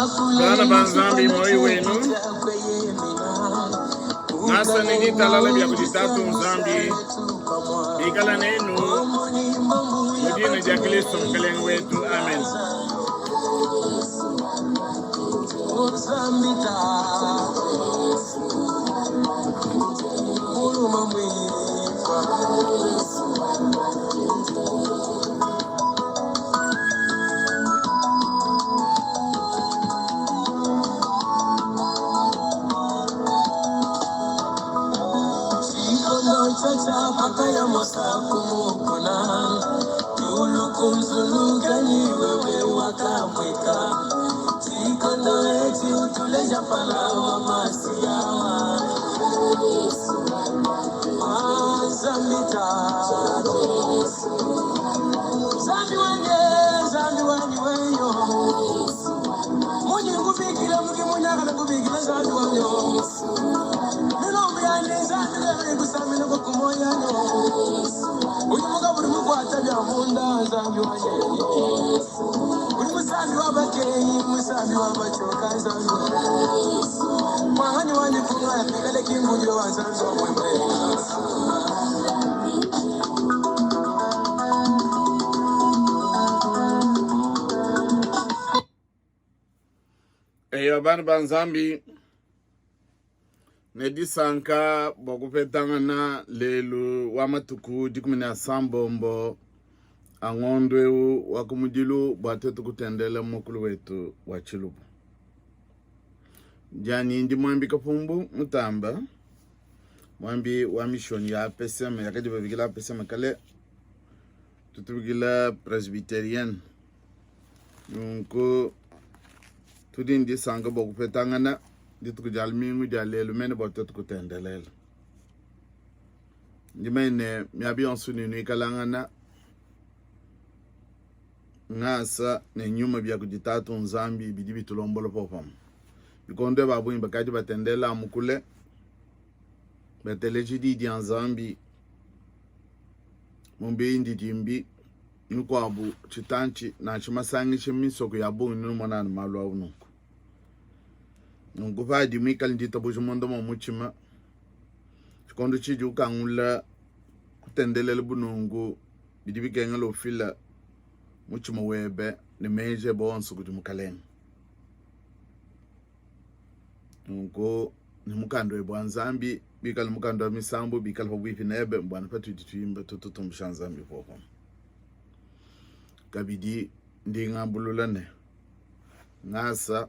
Bana ba Nzambi, muoyo wenu ngasa ne ditalala bia kudi Tatu Nzambi bikala nenu mu dina dia Kristo Mukelenge wetu. Amen. Eyo bana ba Nzambi ne disanka bua kupetangana lelu wa matuku 17 a ngondo eu wa kumudilu bua tuetu kutendela mukulu wetu wa Tshilubu. Dianyi ndi Muambi Kapumbu Mutamba, muambi wa mishonyi ya APCM yakadi babikila APCM kale tutubikila Presbyterienne. Nunku tudi ne disanka bua kupetangana dituku dia lumingu dia lelu mene bua tuetu kutendelela. Ndi manye ne miaba yonso ne nuikalangana ngasa ne nyuma bia kudi Tatu Nzambi bidi bitulombola popamue. Bikondo ba bungi bakadi batendela amu kule, bateleji di dia Nzambi mu bindidimbi mikuabu tshitantshi nansha masangisha misoko ya bungi numona anu malu au nunku. Nunku padi muikale ditabuja munda mua mutshima, tshikondo tshidi ukangula kutendelela bu nunku, bidi bikengela ufila mutshima webe ne meji ebe onso kudi Mukalenge. Nunku ne mukanda webe wa Nzambi, bikale mukanda wa misambu, bikale pabuipi nebe, bua patudi tuimba tututumbisha Nzambi popamue. Kabidi ndi ngambulula ne ngasa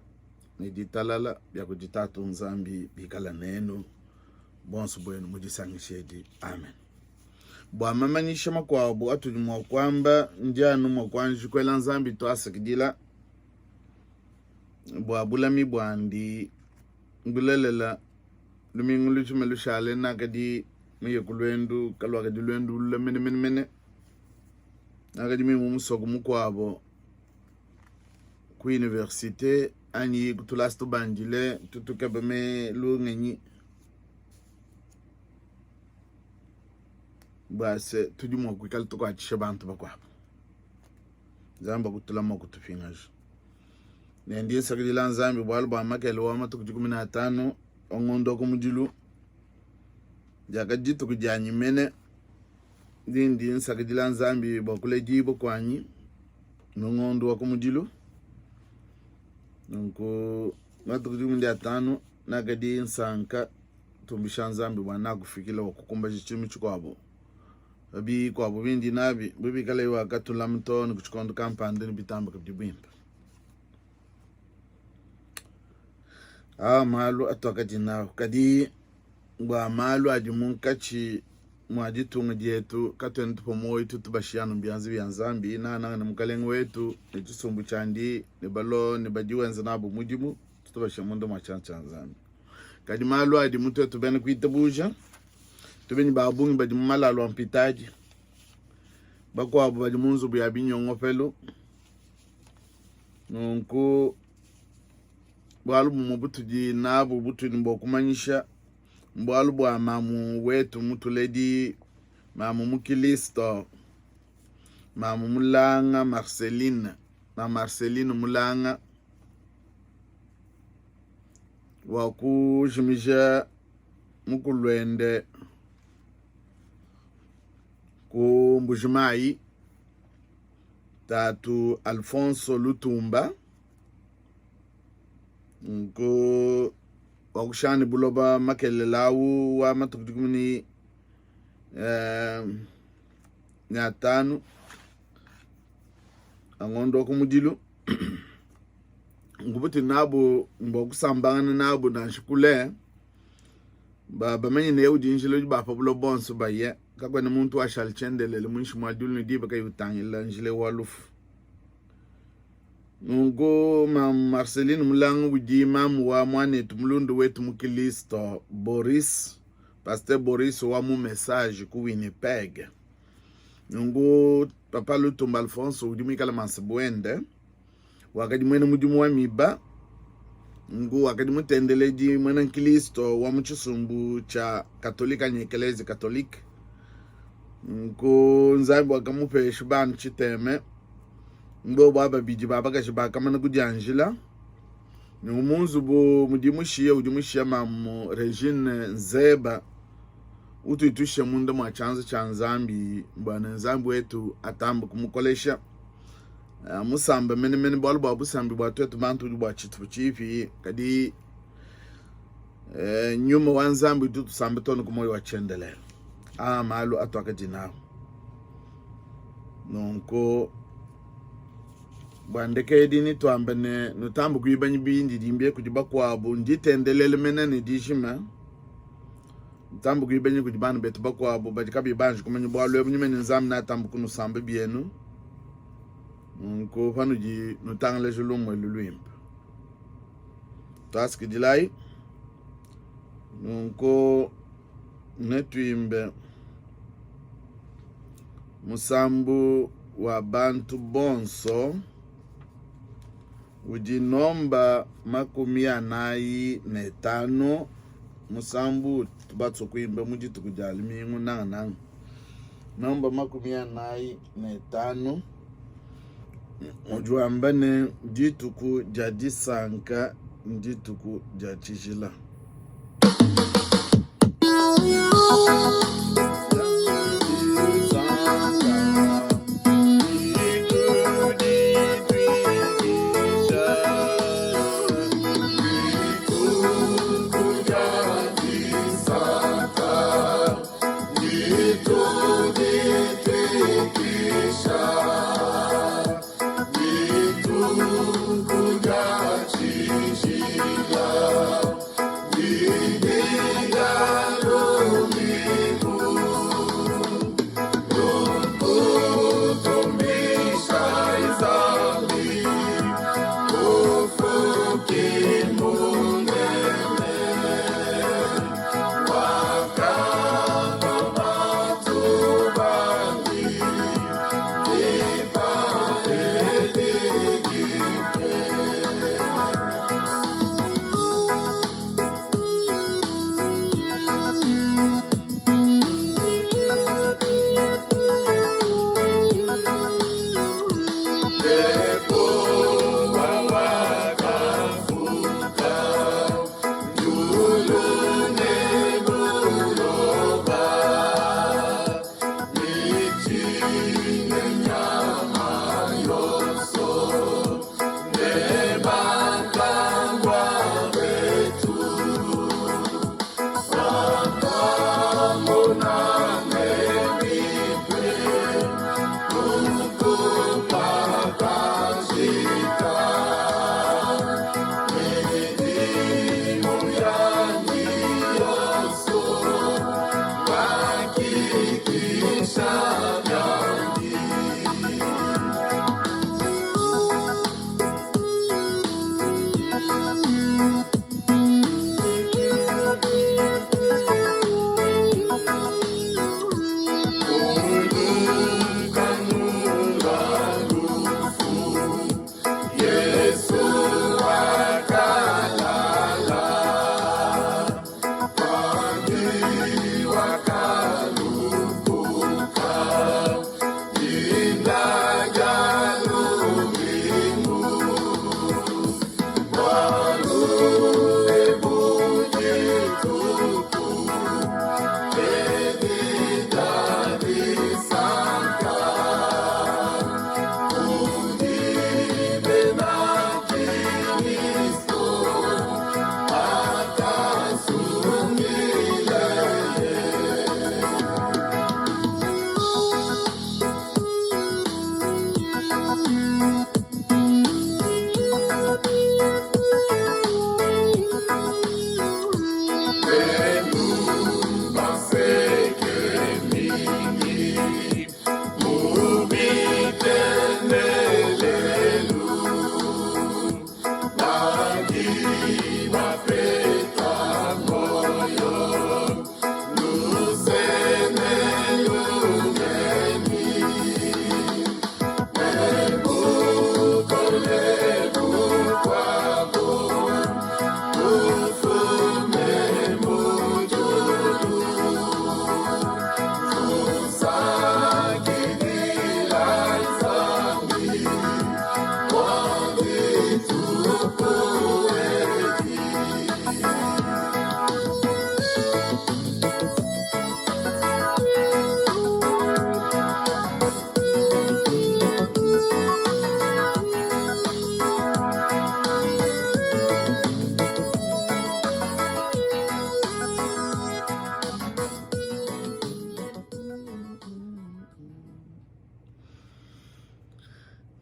ne ditalala bia kudi Tatu Nzambi bikala nenu bonso buenu mu disangisha edi. Amen. Bua mamanyisha makuabu atudi mua kuamba, ndi anu mua kuanji kuela Nzambi tuasakidila bua bulami buandi. Bulelela, lumingu lujima lushale nakadi muye ku luendu, kaluakadi luendu lule menemene. Nakadi muye mu musoko mukuabo ku universite anyi ku tulasa tubandile tutukeba me lungenyi bua se tudi mua kuikala tukuatshisha bantu bakuabu. Nzambi akutulama kutupingaja. Ne ndi nsakidila Nzambi bualu bua makele wa matuku 15 wa ngondo wa kumudilu diakadi dituku dianyi mene ndi nsakidila Nzambi bua kuledibua kuanyi mu ngondo wa kumudilu. Nunku matuku 15 nakadi nsanka tumbisha Nzambi bua nakufikila wa kukumbaja tshidimu tshikuabu bikuabu bindi nabi bu bikale wakatulama too ne ku tshikondo kampanda ne bitamba kabidi buimpe. Aa malu atuakadi nawu kadi bua malu adi munkatshi mua ditunga dietu katuena tupua muoyo tutu bashiya anu bianza bia Nzambi nangananga ne Mukalenge wetu ne tshisumbu tshiandi ne balo ne badi wenza nabu mudimu tutu bashiya munda mua tshianza tshia Nzambi. Kadi malu adi mu tuetu bena kuitabuja tube ne ba bungi badi mu malalu a mpitadi, bakuabu badi mu nzubu ya binyongopelu. Nunku bualu bumue butudi nabu butudi ne bua kumanyisha mbualu bua mamu wetu mutuledi, mamu mu Kilisto, mamu Mulanga Marceline, ma Marceline Mulanga. Wa kujimija mukuluende ku Mbujimayi, tatu Alfonso Lutumba, nku wakushana ne buloba makelela awu wa matuku dikumi ne ne atanu a ngondo wa kumudilu. Nkubuti nabu mbua kusambangana nabu nansha kule ba bamanye ne udi njila udi ba pa buloba bonso baye kakuena muntu washala tshiendelele muinshi mua diulu ne diba kayi utangila njila wa lufu. Nunku mamu Marceline Mulanga udi mamu wa muanetu mulunda wetu mu Kilisto Boris, Pasteur Boris wa mu Message ku Winnipeg. Nunku papa Lutumba Alphonse udi muikale mansebu wende wakadi muena mudimu wa miba, nunku wakadi mutendeledi muena nkristo wa mu tshisumbu tshia Katolike anyi Ekelezia Katolike. Nunku Nzambi wakamupesha bana tshiteme, mbobo aba babidi ba bakaji bakamana kudianjila. Nunku mu nzubu mudi mushiya udi mushiya mamu Regine Nzeba utuitushe munda mua tshianza tshia Nzambi bua ne Nzambi wetu atambe kumukolesha musamba menemene, bualu bua busambi bua tuetu bantu budi bua tshitupa tshipi, kadi nyuma wa Nzambi udi utusamba too ne ku muoyo wa tshiendelele. Aa malu atuakadi nawu. Nunku bua ndekedi nituambe ne nutambe kuibanya bindidimbi kudi bakuabu, nditendelele mene ne dijima nutambe kuibanya kudi bana betu bakuabu badi kabayi banji kumanya bualu ebu, nyuma ne Nzambi neatambe kunusamba bienu. Nunku panudi nutangalaja lumu elu luimpe, tuasikidilayi. Nunku netuimbe musambu wa bantu bonso udi nomba 45, musambu utu batsua kuimba mu dituku dia lumingu nangananga nomba 45 udi wamba ne, dituku dia disanka ndituku dia tshijila.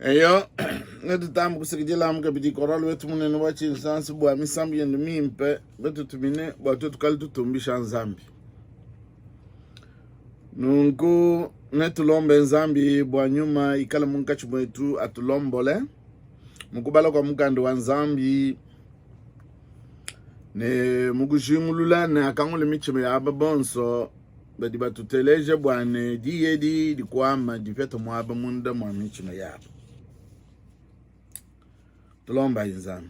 Eyo, netutambe kusakidilamu kabidi korale wetu munene wa tshinsansi bua misambu yende mimpe batutumine bua tuetu kale tutumbisha Nzambi. Nunku netulombe Nzambi bua nyuma ikale munkatshi muetu atulombole mu kubala kua mukanda wa Nzambi ne mu kujingulula ne akangule mitshima ya aba bonso badi batuteleja bua ne diyi edi dikuama dipete muaba munda mua mitshima yabu. Tulombayi Nzambi.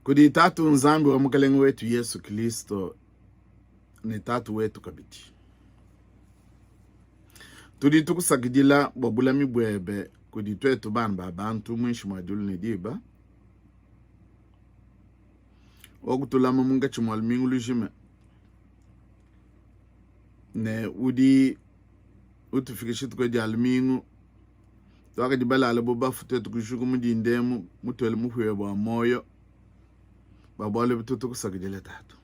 Kudi Tatu Nzambi wa Mukalenge wetu Yesu Kristo ne Tatu wetu kabidi, tudi tukusakidila bua bulami buebe kudi tuetu bana ba bantu muinshi mua diulu ne diba wa kutulama munkatshi mua lumingu lujima ne udi utufikisha dituku dia lumingu tuakadi balale bu bafu tuetu kujuka mu dinda emu mutuele mupuya bua muoyo bua bualu ebu tutu kusakidila tatu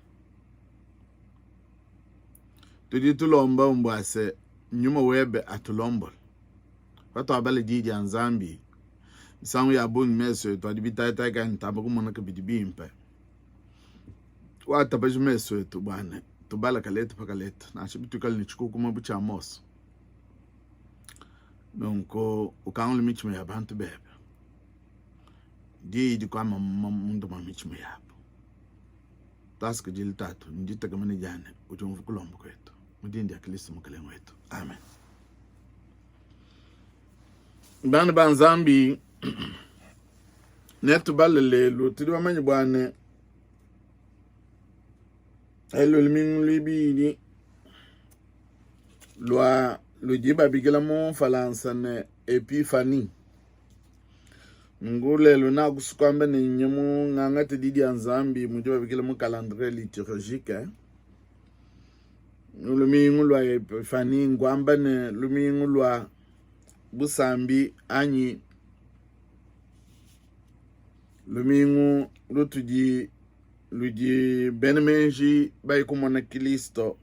tudi tulomba bua se nyuma webe atulombole patuabala diyi dia nzambi misangu ya bungi mesu etu adi bitayitayi kayi ntamba kumona kabidi bimpe watapaji mesu etu bua ne tubala kaletu pa kaletu nansha bituikale ne tshikukuma bu tshia Mose nunku ukangule mitshima ya bantu bebe diyi dikuama munda mua mitshima yabu tuasakidile tatu ne ditekemena dia ne udi umvua kulomba kuetu mu dina dia Kristo mukalenge wetu amen Bana ba Nzambi, netubale lelu, tudi bamanye bua ne elu lumingu luibidi lua ludi babikila mu Mfalansa ne Epiphanie. Nunku lelu nakusu kuamba ne nye mu ngangate di dia Nzambi mudi babikila mu calendrier liturgique lumingu lua Epiphanie nkuamba ne lumingu lua busambi anyi lumingu lutudi ludi bena meji bayi kumona Kilisto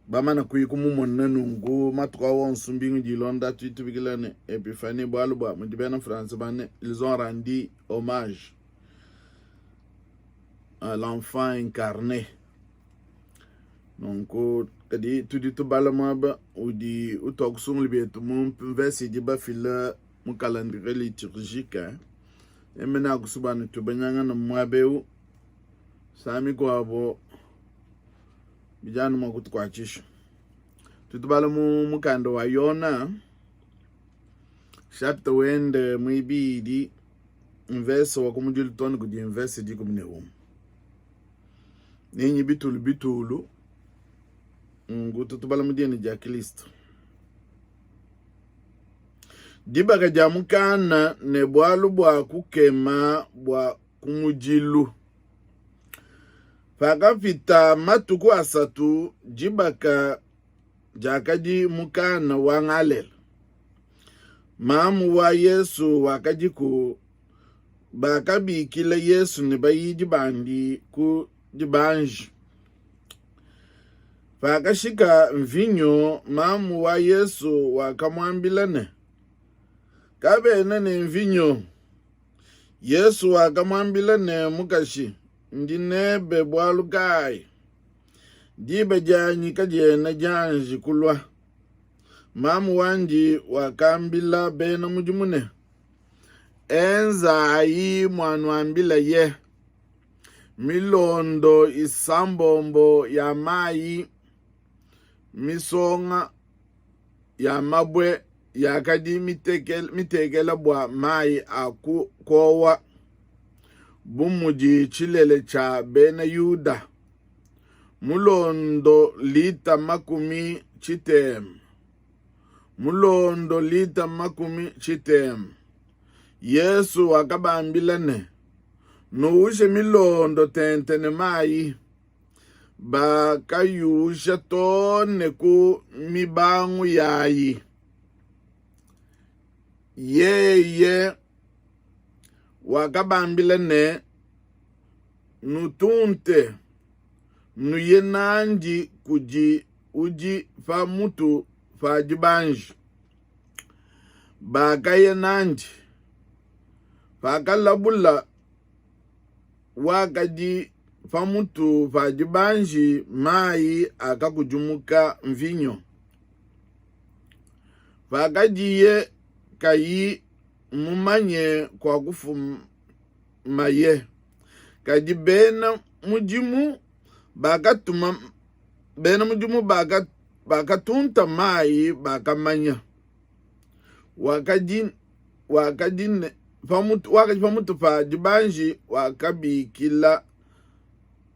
bamana kuyi kumumona nunku matuku awu onso mbingu idi ilonda tudi tubikila ne Epiphanie bualu bua mudi bena France bane ils ont rendu hommage à l'enfant incarné Nunku kadi tudi tubala muaba udi utua kusungula bietu mu mvese idi bafila mu calendrier liturgique emene akusubana tubanyangana muaba eu saa mikuabo bidi anu mua kutukuatshisha. Tudi tubala mu mukanda wa Yona chapitre wende muibidi mvese wa kumudilu too ne kudi mvese 11. Nenyi bitulu bitulu nunku tutubala mu dina dia Kristo. Dibaka dia mukana ne bualu bua kukema bua kumudilu. Pakapita matuku asatu, dibaka diakadi mu Kana wa Ngalela. Mamu wa Yesu wakadiku bakabikila Yesu ne bayidi bandi ku dibanji. Pakashika mvinyo, mamu wa Yesu wakamuambila ne, Kabena ne mvinyo. Yesu wakamuambila ne, Mukashi, ndi nebe bualu kayi? Diba dianyi kadiena dianji kulua. Mamu wandi wakambila bena mudimu ne, Enzayi muanuambilaye. Milondo isambombo ya mayi misonga ya mabue yakadi mitekela bua mayi a kuowa, bu mudi tshilele tshia bena Yuda, mulondo lita 60. Mulondo lita 60. Yesu wakabambila ne, Nuwuje milondo tente ne mayi. Bakayuwuja too ne ku mibangu yayi. Yeye wakabambila ne, Nutunte, nuye nandi kudi udi pa mutu pa dibanji. Bakaya nandi. Pakalabula wakadi pa mutu pa dibanji, mayi akakudimuka mvinyo. Pakadiye kayi mumanye kua kufumaye, kadi bena mudimu bakatuma bena mudimu bakatunta mayi bakamanya. Wakadi wakadi ne pamutu wakadi pamutu pa dibanji wakabikila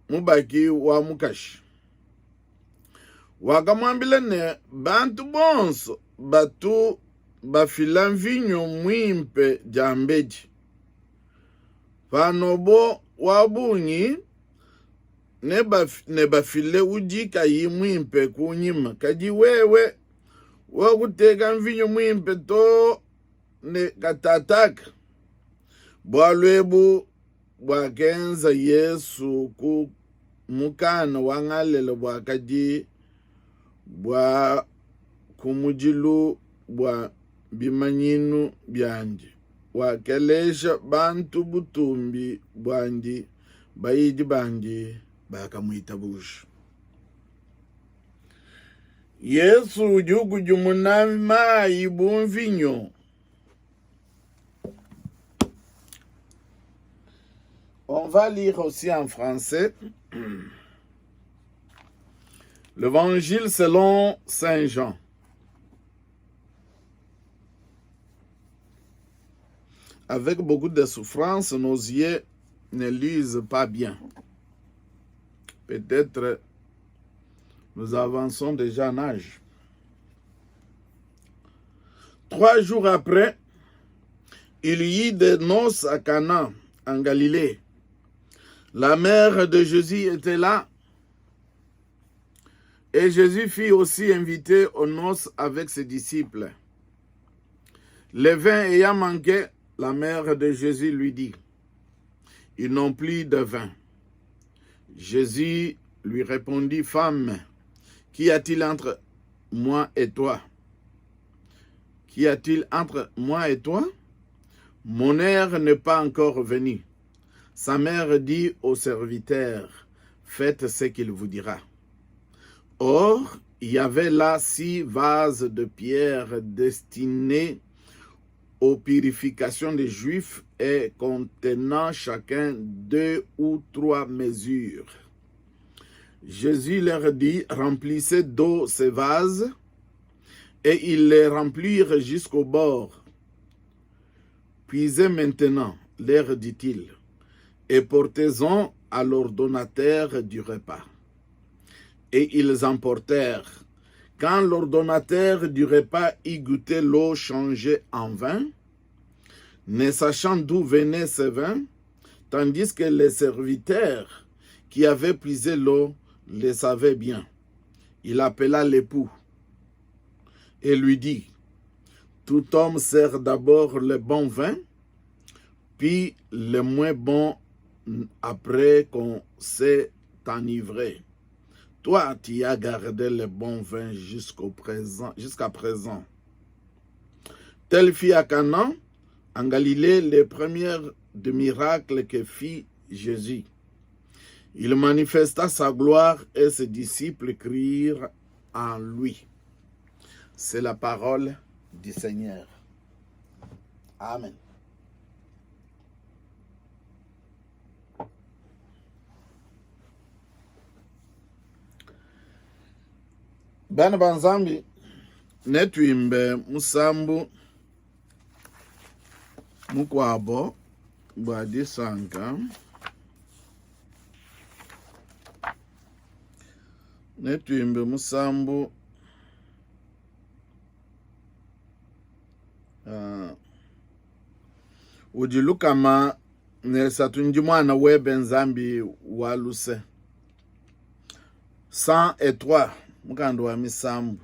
mubaki wa mukashi, wakamuambila ne, bantu bonso batu bafila mvinyo muimpe diambedi, panobo wa bungi nebafile udi kayi muimpe kunyima, kadi wewe wakuteka mvinyo muimpe to ne katataka. Bualu ebu buakenza Yesu ku mukana wa Ngalela buakadi bua kumudilu bua bimanyinu biandi, wakelesha bantu butumbi buandi, bayidi bandi bakamuitabuja. Yesu udi ukudimuna mayi bu mvinyo. On va lire aussi en français L'évangile selon Saint Jean. Avec beaucoup de souffrance, nos yeux ne lisent pas bien. Peut-être nous avançons déjà en âge. 3 jours après, il y eut des noces à Cana, en Galilée. La mère de Jésus était là. Et Jésus fit aussi invité aux noces avec ses disciples. Le vin ayant manqué, la mère de Jésus lui dit, Ils n'ont plus de vin. Jésus lui répondit, Femme, qu'y a-t-il entre moi et toi? Qu'y a-t-il entre moi et toi? Mon heure n'est pas encore venue. Sa mère dit au serviteur, Faites ce qu'il vous dira. Or, il y avait là 6 vases de pierre destinés aux purifications des Juifs et contenant chacun 2 ou 3 mesures. Jésus leur dit, Remplissez d'eau ces vases, et ils les remplirent jusqu'au bord. Puisez maintenant, leur dit-il, et portez-en à l'ordonnateur du repas. Et ils emportèrent. Quand l'ordonnateur du repas eut goûté l'eau changée en vin, ne sachant d'où venait ce vin, tandis que les serviteurs qui avaient puisé l'eau le savaient bien, il appela l'époux et lui dit, Tout homme sert d'abord le bon vin, puis le moins bon après qu'on s'est enivré. Toi, tu as gardé le bon vin jusqu'à présent. Tel fit à Cana, en Galilée, les premiers de miracles que fit Jésus. Il manifesta sa gloire et ses disciples crurent en lui. C'est la parole du Seigneur. Amen. Bana ba Nzambi, netuimbe musambu mukuabo bua disanka. Netuimbe musambu udi 103, ndi muana webe Nzambi wa luse. 103, mukanda wa misambu.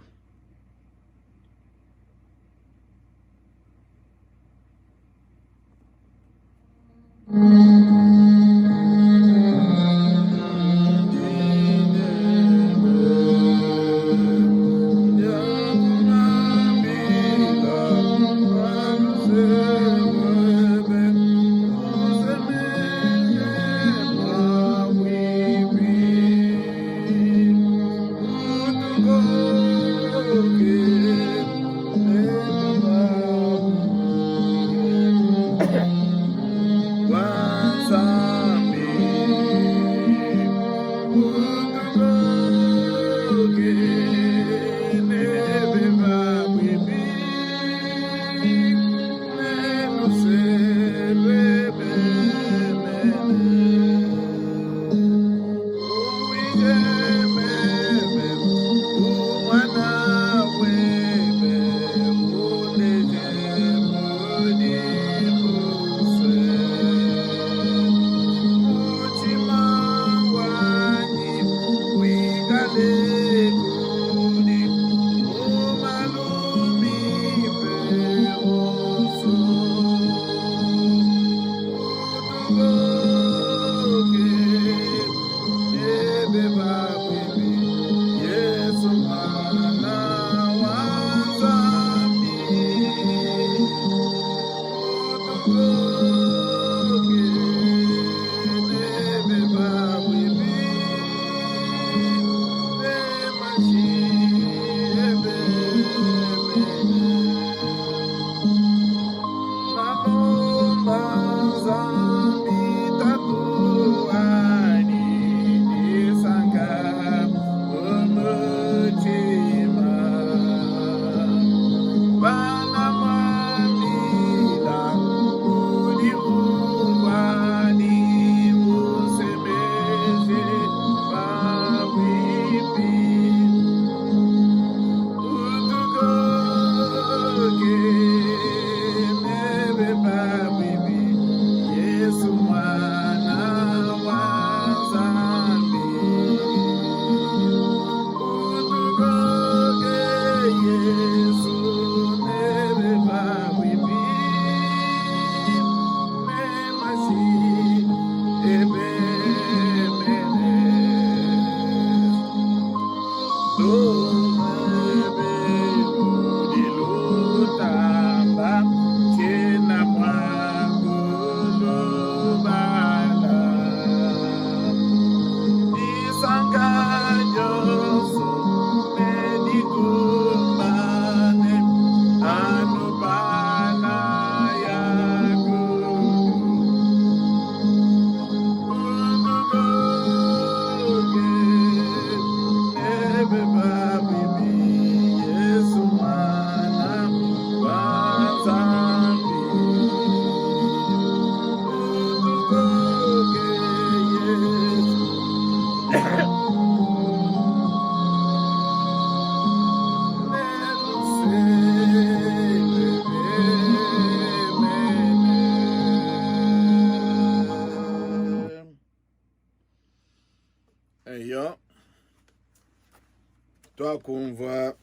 Tuakumvua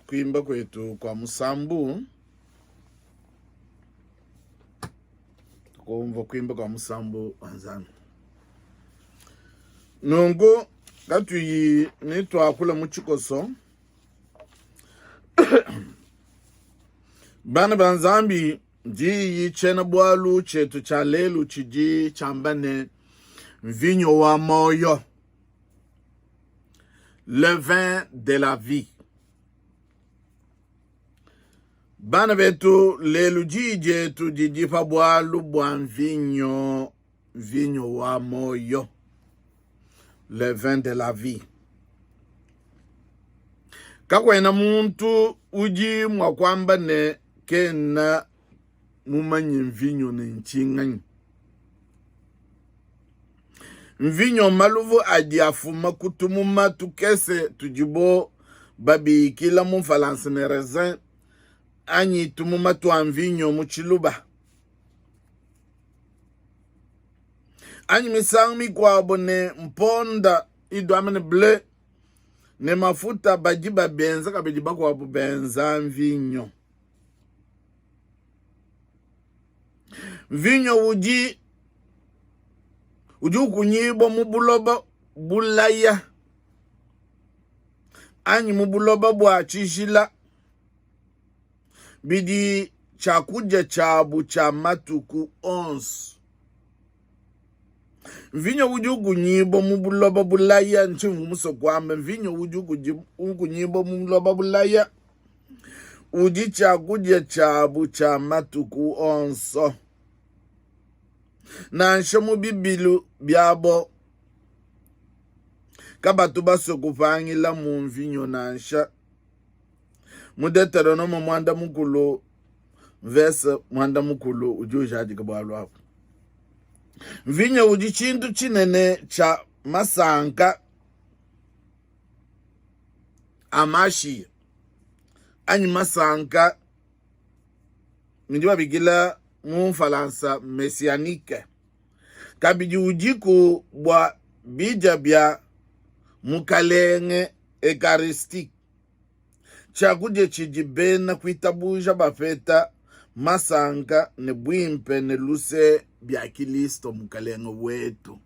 kuimba kuetu kua musambu, tukumvua kuimba kua musambu wa Nzambi. Nunku katuyi ne tuakula mu tshikoso bana ba Nzambi, diyi tshiena-bualu tshietu tshia lelu tshidi tshiamba ne, mvinyo wa muoyo. Le vin de la vie. Bana betu, lelu diyi dietu didi pa bualu bua mvinyo, mvinyo wa moyo, le vin de la vie. Kakuena muntu udi mua kuamba ne kena mumanye mvinyo ne ntshinganyi. Mvinyo mmaluvu adi afuma ku tumuma tukese tudibo babikila mu Mfalanse ne raisin anyi tumuma tua mvinyo mu Tshiluba, anyi misangu mikuabo ne mponda iduame ne ble ne mafuta badi babenza kabidi bakuabo benza mvinyo. Mvinyo udi udi ukunyibua mu buloba bulaya anyi mu buloba bua tshijila, bidi tshiakudia tshiabu tshia matuku onso. Mvinyo udi ukunyibua mu buloba bulaya, ntshimvua musue kuamba, mvinyo udi ukunyibua mu buloba bulaya udi tshiakudia tshiabu tshia matuku onso. Nansha mu bibilu biabo, kabatu basue kupangila mu mvinyo nansha. Mu Deuteronome 10 mvese 10 udi ujadika bualu abu. Mvinyo udi tshintu tshinene tshia masanka a mashiya anyi masanka midi babikila mu mfalansa messianique. Kabidi udiku bua bidia bia Mukalenge, Eucharistie, tshiakudia tshidi bena kuitabuja bapeta masanka ne buimpe ne luse bia Kilisto Mukalenge wetu.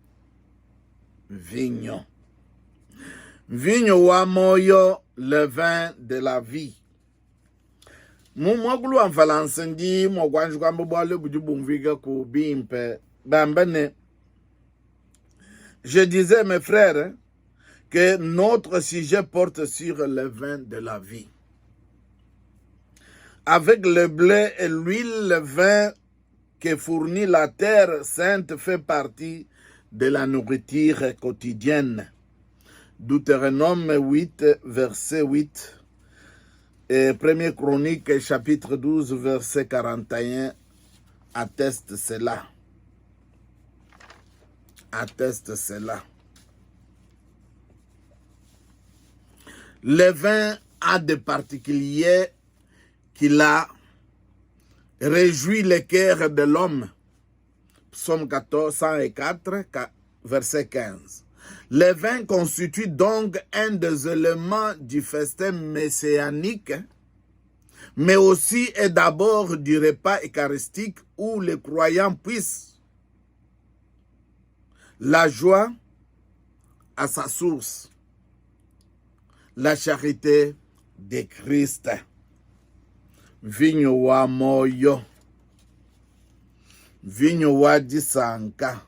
Mvinyo, mvinyo wa muoyo, le vin de la vie. Mu muakulu wa Mfalansa ndi mua kuanji kuamba bualu budi bumvuika ku bimpe, bamba ne, Je disais, mes frères, que notre sujet porte sur le vin de la vie. Avec le blé et l'huile, le vin que fournit la terre sainte fait partie de la nourriture quotidienne. Deutéronome 8, verset 8 et 1 Chronique chapitre 12, verset 41 atteste cela. Atteste cela. Le vin a des particuliers qu'il a réjoui le cœur de l'homme. Psaume 14, 104, verset 15. Le vin constitue donc un des éléments du festin messianique, mais aussi et d'abord du repas eucharistique où les croyants puissent la joie à sa source, la charité de Christ. Mvinyo wa moyo, mvinyo wa disanka,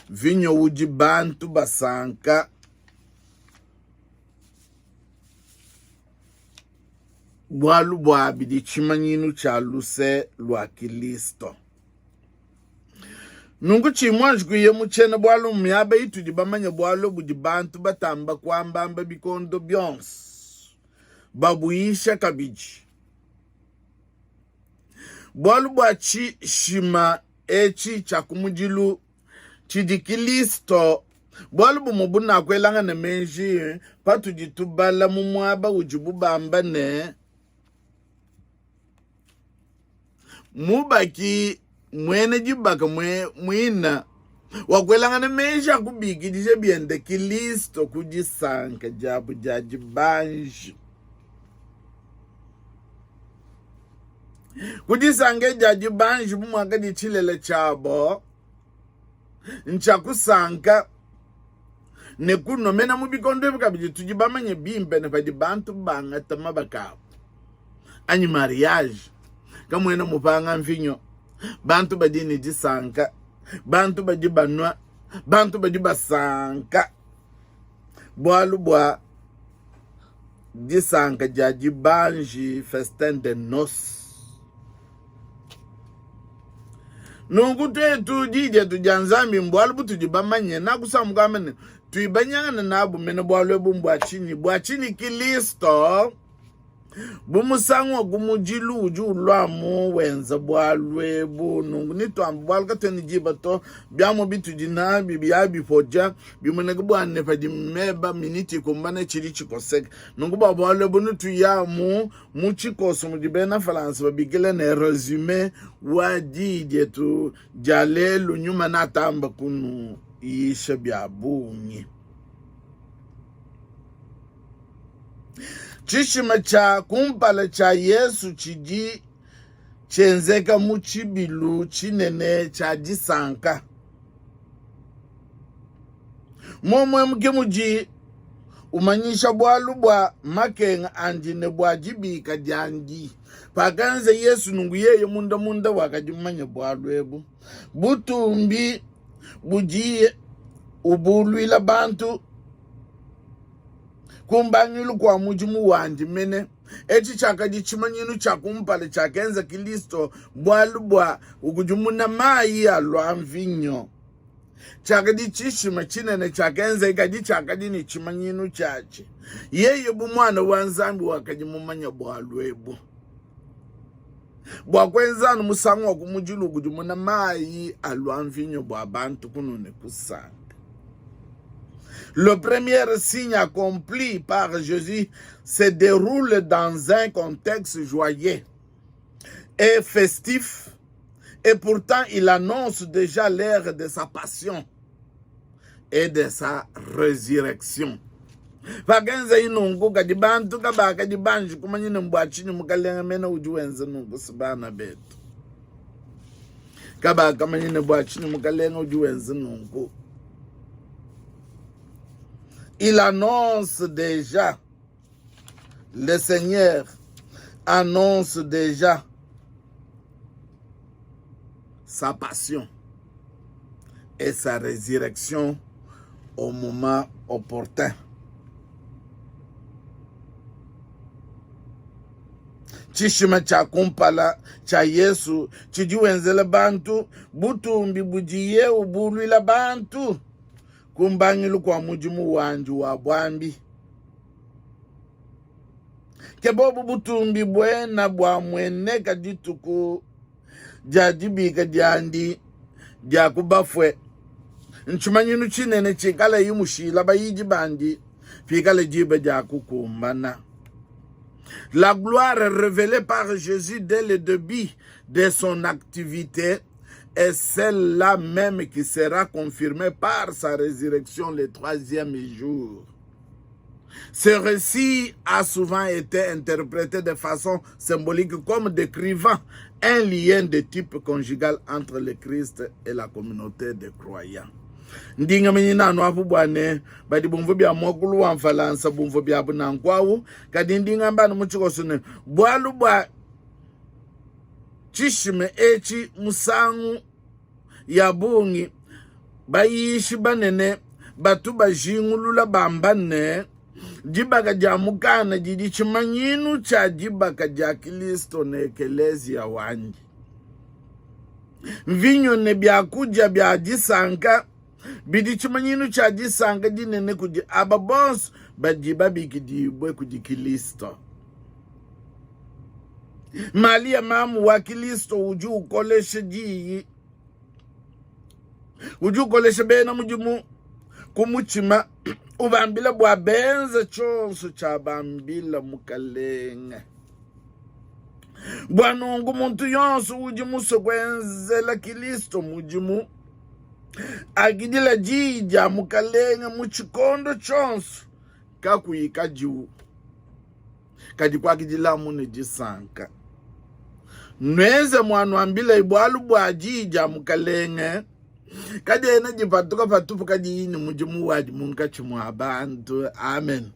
mvinyo udi bantu basanka bualu bua bidi tshimanyinu tshia luse lua Kilisto. Nunku tshiyi muanji kuya mu tshiena-bualu miaba itudi bamanye bualu budi bantu batamba kuambamba bikondo bionso, babuyisha kabidi. Bualu bua tshishima etshi tshia kumudilu tshidi Kilisto, bualu bumue bunakuelangana meji patudi tubala mu muaba udibu bamba ne, Mubaki muena dibaka muina. Wakuelangana meji a kubikidija biende Kilisto ku disanka diabu dia dibanji. Ku disanka dia dibanji bu muakadi tshilele tshiabo ntshia kusanka ne kunua. Mena mu bikondo ebi kabidi tudi bamanye bimpe ne padi bantu bangata mabaka abu anyi mariage kamuena mupanga mvinyo, bantu badi ne disanka, bantu badi banua, bantu badi basanka bualu bua disanka dia dibanji festin de noces. Nunku tuetu di dietu dia Nzambi mbualu butudi bamanye, nakusambuka ne tuibanyangane nabu mene bualu ebu mbua tshinyi? Bua tshinyi Kilisto bu musangu wa kumudilu udi uluamu wenza bualu ebu? Nunku nituambe bualu katuena ne diba to, biamua bitudi nabi bia bipodia bimueneka bua ne padi meba miniti ikumbana tshidi tshikoseka. Nunku bua bualu ebu nutuyamu Mu tshikoso mudi bena Falansa babikila ne resume wa diyi dietu dia lelu, nyuma natamba kunuyisha bia bungi. Tshishima tshia kumpala tshia Yesu tshidi tshienzeka mu tshibilu tshinene tshia disanka. Muomuemu ke mudi umanyisha bualu bua makenga andi ne bua dibika diandi. Pakenza Yesu nunku, yeye munda munda wakadi mumanye bualu ebu. Butumbi budiye ubuluila bantu ku mbangilu kua mudimu wandi mene. Etshi tshiakadi tshimanyinu tshia kumpala tshiakenza Kilisto bualu bua ukudimuna mayi alua mvinyo. Tshiakadi tshishima tshinene tshiakenzaye, kadi tshiakadi ne tshimanyinu tshiatshi. Yeye bu Muana wa Nzambi wakadi mumanye bualu ebu. Bua kuenza anu musangu wa kumudilu ukudimuna mayi alua mvinyo bua bantu kunua ne kusanka. Le premier signe accompli par Jésus se déroule dans un contexte joyeux et festif, et pourtant il annonce déjà l'heure de sa passion et de sa résurrection. Pakenzayi nunku, kadi bantu kabakadi banji kumanya ne mbua tshinyi Mukalenge mene udi wenza nunku. Si bana betu kabakamanya ne bua tshinyi Mukalenge udi wenza nunku. Il annonce déjà, le Seigneur annonce déjà sa passion et sa résurrection au moment opportun. Tshishima tshia kumpala tshia Yesu tshidi wenzela bantu butumbi budiye ubuluila bantu ku mbangilu kua mudimu wandi wa buambi. Ke bobu butumbi buena buamueneka dituku dia dibika diandi dia ku bafue. Ntshimanyinu tshinene tshikalayi mushila bayidi bandi pikala diba dia kukumbana. La gloire révélée par Jésus dès le début de son activité est celle-là même qui sera confirmée par sa résurrection le troisième jour. Ce récit a souvent été interprété de façon symbolique comme décrivant un lien de type conjugal entre le Christ et la communauté des croyants. Ndinga menyina anu apu bua ne badi bumvua bia muakulu wa Mfalansa bumvua biabu nanku awu, kadi ndi ngamba anu mu tshikoso ne bualu bua tshishima etshi musangu ya bungi bayishi banene batu bajingulula bamba ne, dibaka dia mu Kana didi tshimanyinu tshia dibaka dia Kristo ne ekeleziya wandi. Mvinyo ne biakudia bia disanka bidi tshimanyinu tshia disanka dinene kudi aba bonso badi babikidibue kudi Kristo. Malia mamu wa Kristo udi ukolesha diyi, udi ukolesha bena mudimu ku mutshima, ubambila bua benze tshionso tshiabambila Mukalenge. Bua nunku muntu yonso udi musue kuenzela Kristo mudimu. Akidila diyi dia Mukalenge mu tshikondo tshionso kakuyi kadiwu, kadi kuakidilamu ne disanka. Nuenze muanuambilayi, bualu bua diyi dia Mukalenge kadiena dipatuka patupu kadiyi ne mudimu wadi munkatshi mua bantu. Amen.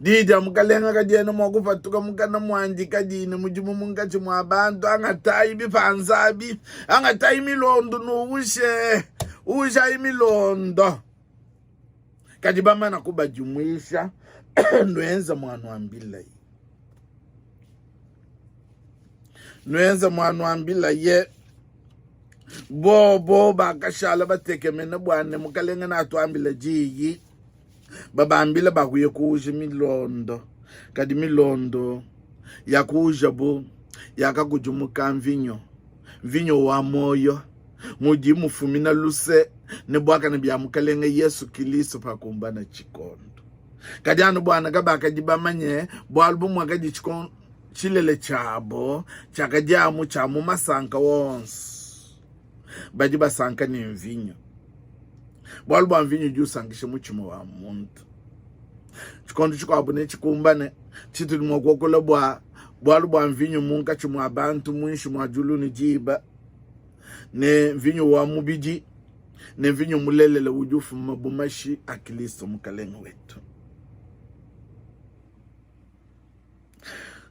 Diyi dia Mukalenga kadiena mua kupatuka mukana muandi kadiyi ne mudimu munkatshi mua bantu. Angatayi bipanza abi, angatayi milondo nuwushe, uwushayi milondo. Kadi bamana kubadimuisha, nuenze muanuambilaye. Nuenze muanuambilaye. Bobo bakashala batekemene bua ne Mukalenga natuambile diyi. Babambila bakuye kuuja milondo, kadi milondo yakuujabu yakakudimuka mvinyo, mvinyo wa muoyo, mudi mufumina luse ne buakane bia Mukalenge Yesu Kilisto pakumbana tshikondo. Kadi anu buana kabakadi bamanye bualu bu muakadi tshilele tshiabo tshiakadi amu tshia mu masanka onso. Badi basanka ne mvinyo, bualu bua mvinyo udi usankisha mutshima wa muntu. Tshikondo tshikuabu netshikumbane tshitudi mua kuakula bua bualu bua mvinyo munkatshi mua bantu muinshi mua diulu ne diba, ne mvinyo wa mubidi ne mvinyo mulelela udi ufuma bu mashi a Kristo Mukalenge wetu.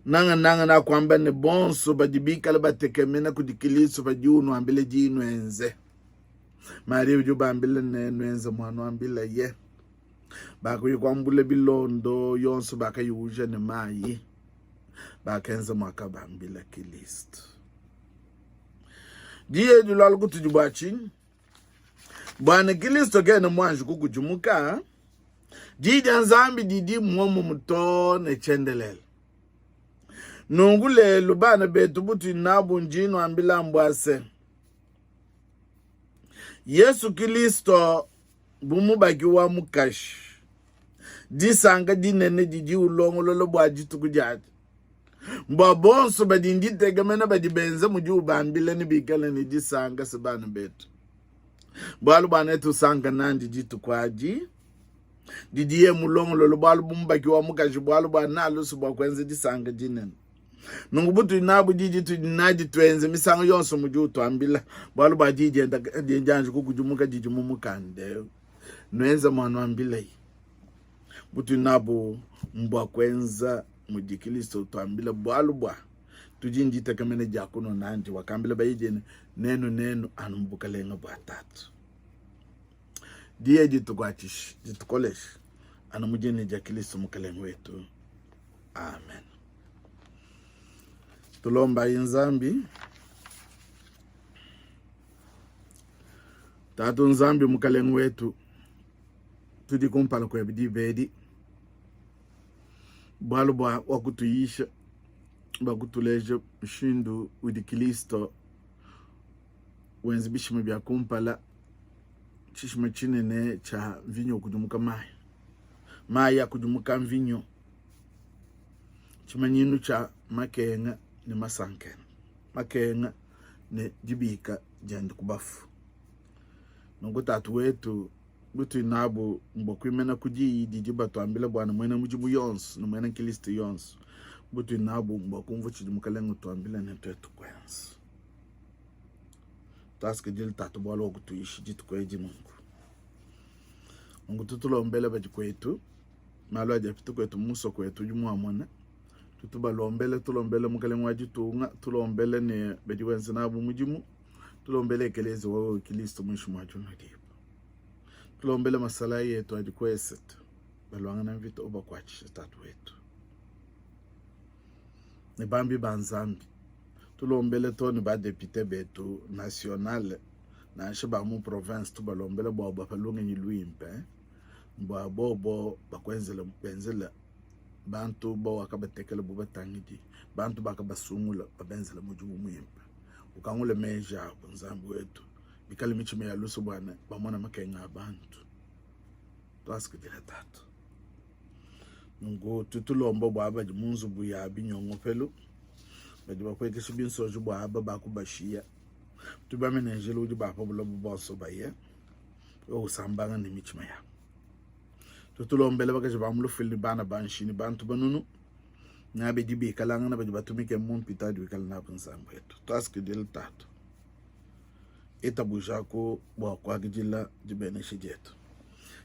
Nangananga nakuamba ne bonso badi bikale batekemena kudi Kristo padi unuambila diyi nuenze. Maria udi ubambila ne nuenze muanuambila ye. Bakuyi kuambula bilondo yonso bakayuwuja ne mayi, bakenza muakabambila Kristo. Diyi edi lualu kutudi bua tshinyi? Bua ne Kristo kena muanji kukudimuka. Diyi dia Nzambi didi muomumue too ne tshiendelele. Nunku lelu bana betu butudi nabu ndi nuambila mbua se, Yesu Kristo bu mubaki wa mukashi, disanka dinene didi ulongolola bua dituku diadi, mbua bonso badi nditekemena badi benza mudi ubambila ne bikale ne disanka se bana betu, bualu bua netusanka nandi dituku adi didiye mulongolole bualu bu mubaki wa mukaji, bualu bua nalusu bua kuenza disanka dinene. Nunku butudi nabu di ditudi nadi tuenze misangu yonso mudi utuambila, bualu bua di dienda dianji kukudimuka didi mu mukanda eu. Nuenze muanuambilayi. Butudi nabu mbua kuenza mudi Kristo utuambila, bualu bua tudi nditekemena dia kunua nandi. Wakambila bayidi ne, nenu nenu anu mu bukalenge bua Tatu. Diyi ditukuatshishe, ditukoleshe anu mu dina dia Kristo Mukalenge wetu. Amen. Tulombayi Nzambi. Tatu Nzambi Mukalenge wetu, tudi kumpala kuebe diba edi bualu bua wakutuyisha bua kutuleja mushindu udi Kristo wenza bishima bia kumpala, tshishima tshinene tshia mvinyo ukudimuka mayi, mayi akudimuka mvinyo, tshimanyinu tshia makenga ne masanka ende, makenga ne dibika diende ku bafu. Nunku Tatu wetu, butudi nabu mbua kuimana ku diyi didi batuambila bua ne muena mudimu yonso ne muena nkristo yonso, butudi nabu mbua kumvua tshidi Mukalenge utuambila ne tuetu kuenza. Tuasakidile Tatu bualu wa kutuisha dituku edi nunku. Nunku tutulombele badi kwetu malu adi apita kwetu mu musoko wetu udi muamona. Tutubalombele, tulombele mukalenge wa ditunga, tulombele ne badi wenza nabu mudimu, tulombele ekelezia wa Kilisto muinshi mua diulu diba. Tulombele masalayi etu adi ku esete baluangana mvita ubakuatshisha Tatu wetu ne bambi ba Nzambi. Tulombele too ne ba depute betu nationale nansha ba mu province, tubalombele bua bapa lungenyi luimpe bua bobo bakuenzela benzela bantu bawakabatekela bu batangidi, bantu bakabasungula babenzela mudimu muimpe. Ukangule meji abu Nzambi wetu, bikale mitshima ya luse bua ne bamona makenga a bantu. Tuasakidila Tatu. Nunku tutulomba bua badi mu nzubu ya binyongopelu badi bapuekesha binsonji bua aba bakubashiya. Tubamene njila udi ba pa buloba bonso baye, wewe usambangana ne mitshima yabu. Tutulombele bakaji ba mu lufuila ne bana ba nshi ne bantu banunu ne abidi bikalangana badi batumike mu mpitadi wikale nabu Nzambi wetu. Tuasakidila Tatu. Itabujaku bua kuakidila dibenesha dietu.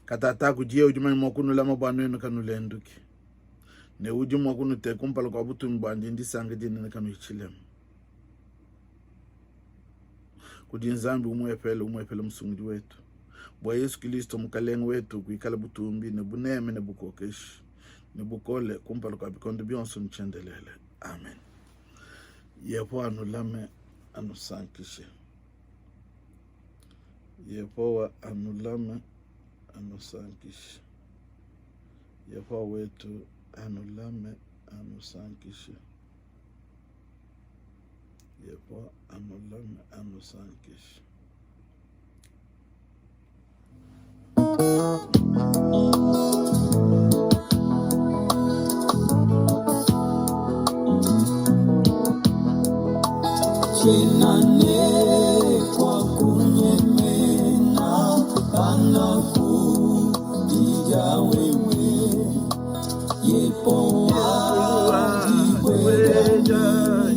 Katata kudiye udi manya mua kunulama bua nuenu kanulenduki ne udi mua kunuteka kumpala kua butumbi buandi ndisanka dinene kanuyi tshilema. Kudi Nzambi umuepele, umuepele Musungidi wetu, bua Yesu Kilisto Mukalenge wetu, kuikala butumbi ne buneme ne bukokeshi ne bukole kumpala kua bikondo bionso ne tshiendelele. Amen. Yehowa anulame, anusankishe. Yehowa anulame, anusankishe. Yehowa wetu anulame, anusankishe. Yehowa anulame, anusankishe. Tshiena ne kua kunyemena kana kudidia wewe Yehowa dibue dianyi.